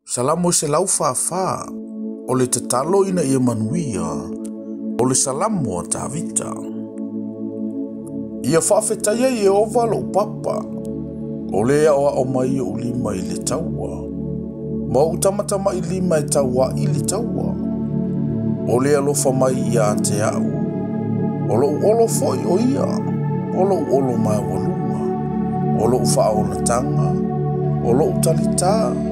Salamo 144, o le tatalo ina ia manuia, o le Salamo a Tavita. Ia faafetaia Ieova lou papa, o le aoao mai ou lima i le taua, ma ou tamatama'i lima e taua'i le taua. O le alofa mai ia te a'u, o lo'u olo foi o ia, o lo'u olo maualuga, o lo'u faaolataga, o lo'u talitā,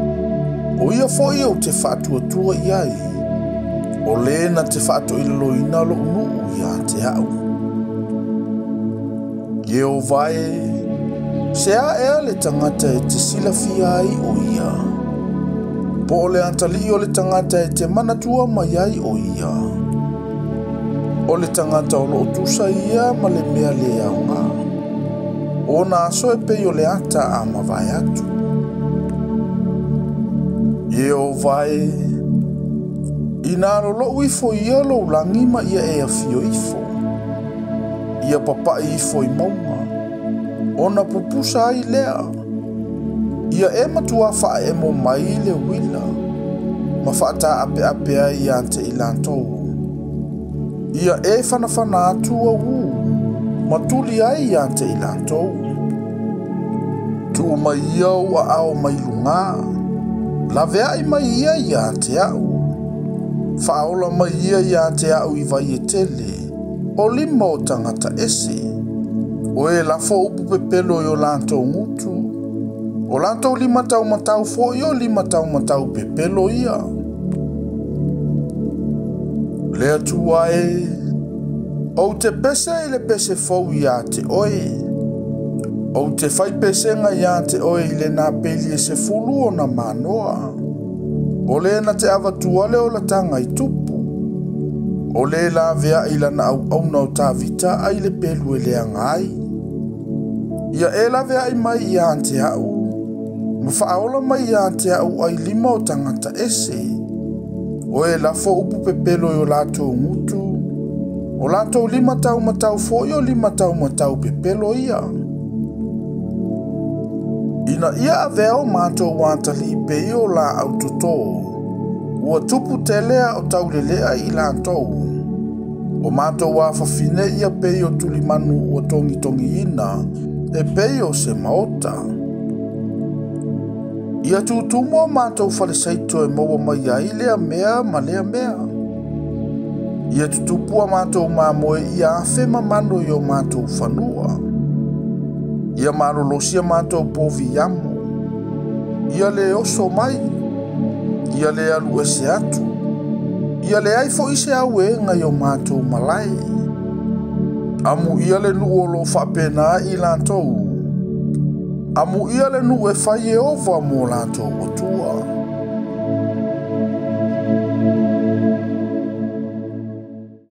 o ia foi ou te faatuatua i ai, o le na te faatoilaloina lo'u nuu ia te a'u. Ieova e, se a ea le tagata e te silafia ai o ia, po o le atalii o le tagata e te manatua mai ai o ia. O le tagata o loo tusa ia ma le mea le aoga, o ona aso e pei o le ata a mavae atu. Ieova e, ina lolo'u ifo ia lou lagi ma ia e afio ifo, ia papa'i ifo i mauga, ona pupusa ai lea. Ia e matuā faaemo mai le uila, ma faataapeape ai ia te i latou. Ia e fanafana atu auū, ma tuli ai ia te i latou. Tuu mai ia ou aao mai lugā, laveai mai ia ia te a'u. Faaola mai ia ia te a'u i vai e tele, o lima o tagata ese. O e lafo upu pepelo i o latou gutu, o latou lima taumatau foi o lima taumatau pepelo ia. Le Atua e, ou te pese i le pese fou ia te oe. Ou te fai pesega ia te oe i le napeli e 10 ona manoa. O le na te avatua le olataga i tupu. O le laveai lana auauna o Tavita ai le pelu e leaga ai. Ia e laveai mai ia te a'u, ma faaola mai ia te a'u ai lima o tagata ese. O e lafo upu pepelo i o latou gutu, o latou lima taumatau foi o lima taumatau pepelo ia. Ina ia avea o matou atalii pei o laau totō, ua tupu telea o taulelea i latou. O matou afafine ia pei o tulimanu ua togitogiina, e pei o se maota. Ia tutumu o matou falesaito e maua mai ai lea mea ma lea mea. Ia tutupu a matou mamoe ia afe ma mano i o matou fanua. Ia malolosi a matou povi amo. Ia le oso mai. Ia le alu ese atu. Ia leai foi se auega i o matou malae. Amuia le nuu o loo faapena i latou. Amuia le nuu e fai Ieova mo latou Atua.